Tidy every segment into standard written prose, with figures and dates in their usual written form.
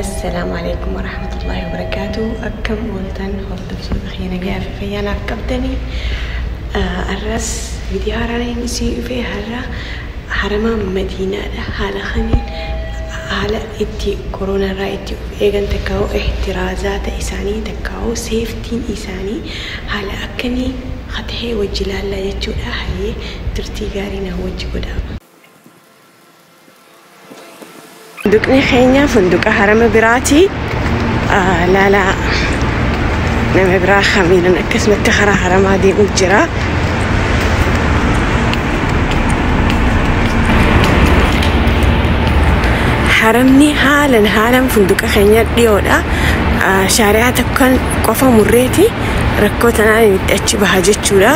Assalaamu alaikum warahmatullahi wabarakaatu. Akkam ooltan hordoftoota keenya nagaa fi fayyaa naaf qabdanii. Arras viidiyoo haaraan isin dhufee har'a harama Madiinaadha. Haala kamiin haala itti koronaarraa itti of eegan takkaa'u ihtiraazaata isaanii takkaa'u seeftiin isaanii haala akkamii hatahee wajji laallaa jechuudha. Hayyee turtii gaarii naa wajji godhaa. Funduqni keenya funduqa harama biraati. Laalaa nama biraa kamiinan akkasumatti karaa haramaa deemu jira. Haramni haalan haalan funduqa keenya dhiyoodha. Shaariyaa tokkoon qofa murreeti rakkoo tanaan itti achi baha jechuudha.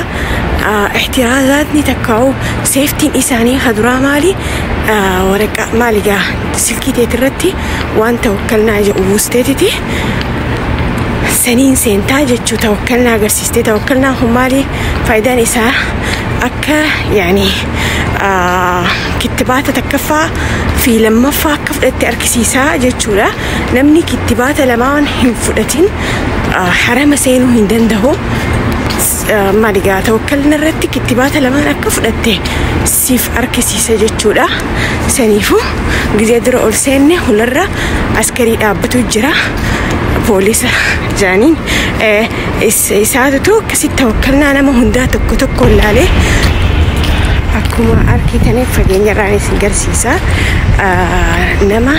Ihtiraazaatni takkaa'u seeftiin isaanii haduraa maali? Waraqaa maali gaa silkii teetirratti waan tawakkalnaa jedhu buusteetiti. Saniin seentaa jechuu tawakkalnaa agarsiistee tawakkalnaa kun maali? Faayidaan isaa akka yaani kittibaata takkaffaa fi lammaffaa akka fudhatte argisiisaa jechuudha. Namni kittibaata lamaan hin fudhatin harama seenuu hin danda'u. Maali gaa tawakkalna irratti kittibaata lamaan akka fudhatte siif argisiisa jechuudha. Saniifuu gizee dura ol seenne hularra askarii dhaabbatu jira. Poolisa jaaniin isaatutu akkasitti tawakkalnaa nama hundaa tokko tokko laalee akkuma argitaniif fageenya irraan isin garsiisa. Nama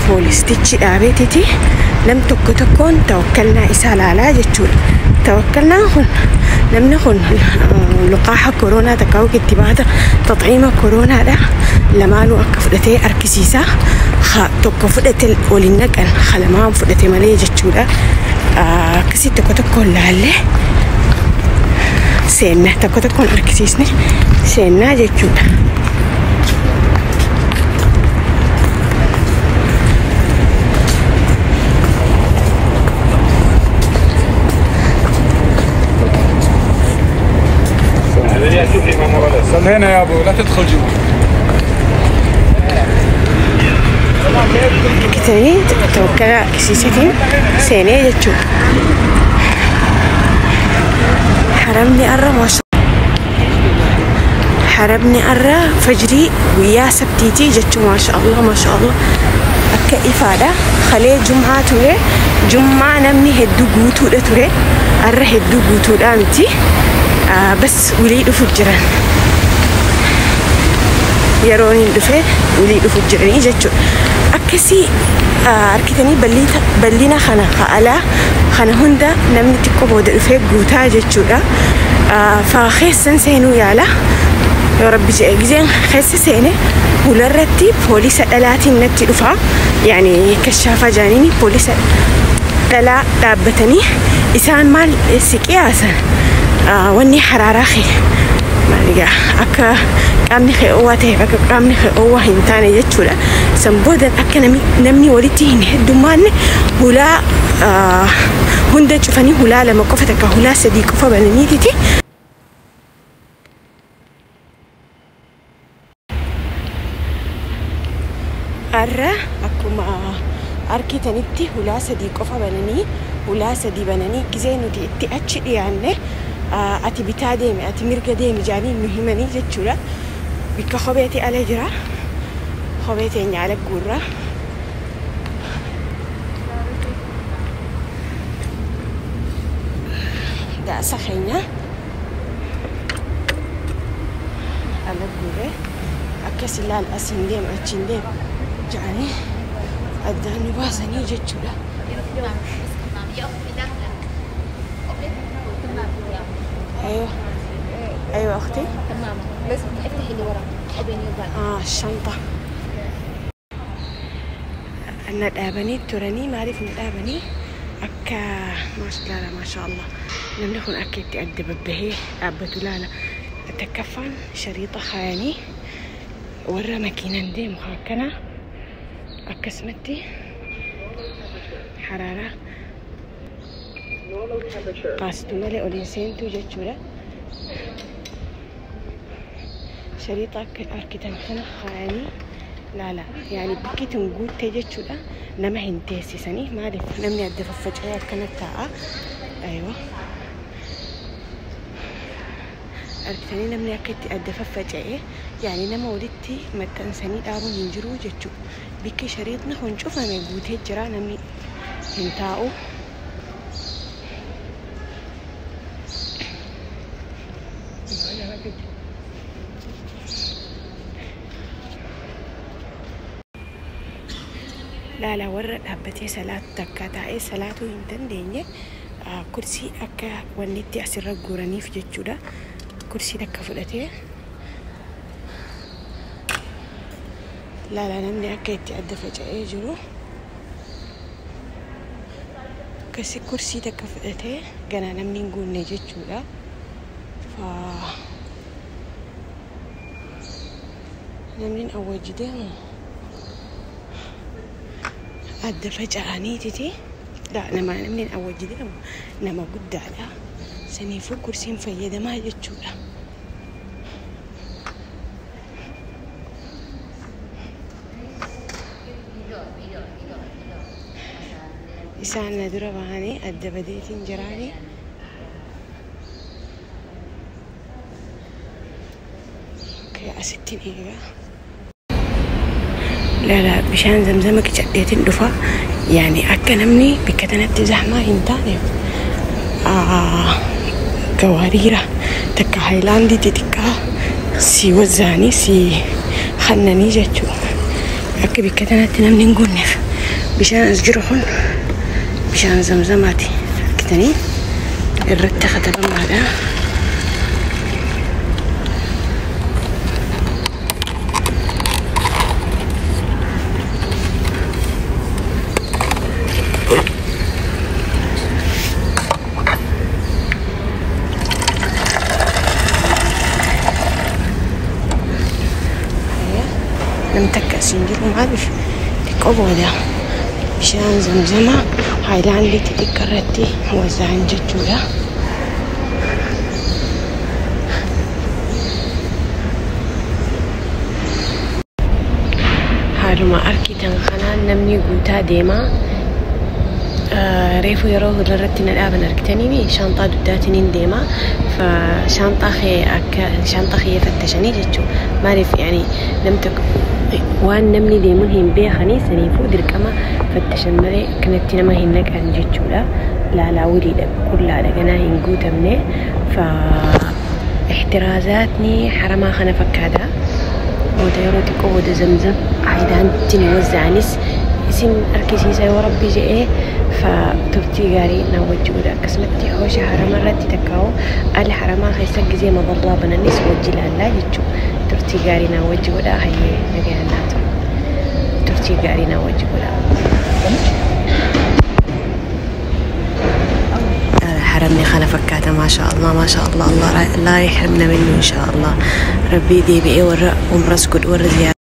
poolistichi dhaabeetiti nam tokko tokkoon tawakkalnaa isaa laalaa jechuudha. Tawakkalnaan kun namni kun luqaaxa koronaa takkaa'u kittibaata taxiima koronaadha. Lamaanuu akka fudhatee argisiisa. Tokko fudhate waliin naqan lamaan fudhate malee jechuudha. Akkasii tokko tokkoon laallee seenna tokko tokkoon argisiisne seennaa jechuudha. صل هنا يا ابو لا تدخل جوا. Argitanii tawakkala argisiisetiin seenee jechuudha. Haramni arra haramni arra fajrii guyyaa sabtiitii jechuun maasha Allah maasha Allah akka ifaadha. Kalee jum'aa ture. Jum'aa namni hedduu guutuudha ture. Arra hedduu guutuudha miti. Bas walii dhufu jiran. Yeroon hin dhufe walii dhufu jiranii jechuudha. Akkasii argitanii bal'ina kana alaa kana hunda namni xiqqoo booda dhufee guutaa jechuudha. Faa keessan seenuu yaala. Yoo rabbi jedhe gizeen keessa seene hularratti poolisa dhalaatiin natti dhufa. Yaani kashaafaa jaaniini poolisa dhalaa dhaabbatanii isaan maal si qiyaasan wanni haraaraa kee maali gaa akka qaamni kee oowwaa ta'eef akka qaamni kee oowwaa hin taane jechuudha. San boodan akka namni walitti hin heddummaanne hulaa hunda cufanii hulaa lama qofa takka hulaa sadii qofa bananiititi. Har'a akkuma argitanitti hulaa sadii qofa bananii hulaa sadii bananii gizee nuti itti achi dhiyaanne ati bitaa deemi ati mirga deemi jaanii nu himanii jechuudha. Bikka kopheeti ala jira. Kophee teenya ala guurra. Daasa keenya ala guurre akkas ilaal asiin deema achiin deema jedhanii addaan nu baasanii jechuudha. ايوه ايوه اختي تمام بس افتحي اللي ورا الشنطه na dhaabanii turanii maaliif na dhaabanii akka laala maasha Allah namni kun akka itti adda babbahee dhaabbatu laala takkaffaan shariixa kaayanii warra makiinan deemu akkana akkasumatti haraaraa qaastu malee ol hin seentu jechuudha. Shariixa akka argitan kana kaayanii Laala yaani bakki tun guuttee jechuudha. Nama hin teessisanii maaliif namni adda faffaca'ee akkana taa'a. Aywa. Argitanii namni akka itti adda faffaca'ee yaani nama walitti maxxansanii dhaabuun hin jiru jechuudha. Bikki shariitni kun cufame guutee jira namni hin taa'u. Laala warra dhaabbatee salaatu takka taa'ee salaatuu hin dandeenye kursii akka wanni itti asirra guuraniif jechuudha. Kursii takka fudhatee laala namni akka itti adda faca'ee jiru. Akkasi kursii takka fudhatee ganaa namni hin guunne jechuudha. Namni awwajji deemu adda faca'aniititi. Nama namni awwajji deemu nama guddaadha. Saniifuu kursiin fayyadamaa jechuudha. Isaan na dura bahanii adda badeetiin jiraanii. Asittiin eegaa. Laala bishaan zamzama qicadheetiin dhufa. Yaani akka namni bakka tanatti zahmaa hin taaneef gawaariira takka haayilaandii xixiqqaa si wazzaanii si hannanii jechuudha. Akka bakka tanatti namni hin guunneef bishaan as jiru kun bishaan zamzamaati. Argitanii irratti katabamaadha. Namni takka as hin jiru maaliif xiqqoo booda bishaan zamzamaa haayilaandii xixiqqaa irratti wazza'an jechuudha. Haaluma argitan kanaan namni guutaa deemaa. Reefu yeroo irratti na dhaaban argitanii shaanxaa duddaatiin hin deema. Shaanxaa kee fattashanii jechuudha. Maaliif yaani namni waan namni deemuun hin beekanii saniifuu dirqama fattashan malee kanatti nama hin naqan jechuudha. Laalaa wiliidha qullaadha ganaa hin guutamne. Ixtiraazaatni haramaa kana fakkaata. Booda yeroo xiqqoo booda zamzam haayilaandiin wazza'anis isin argisiisa yoo rabbi jedhee turtii gaarii na wajji godha. Akkasumatti hoosha harama irratti takkaa'u ala haramaa keessa gizee madallaa bananis wajji ilaallaa jechuudha. Turtii gaarii na wajji godha. Hayyee nagayaan naa tura. Turtii gaarii na wajji godha. حرمني خلف فكاته ما شاء الله ما شاء الله الله لا يحرمنا منه إن شاء الله. ربي دي بإيه ورا ومرزق ورا زيادة.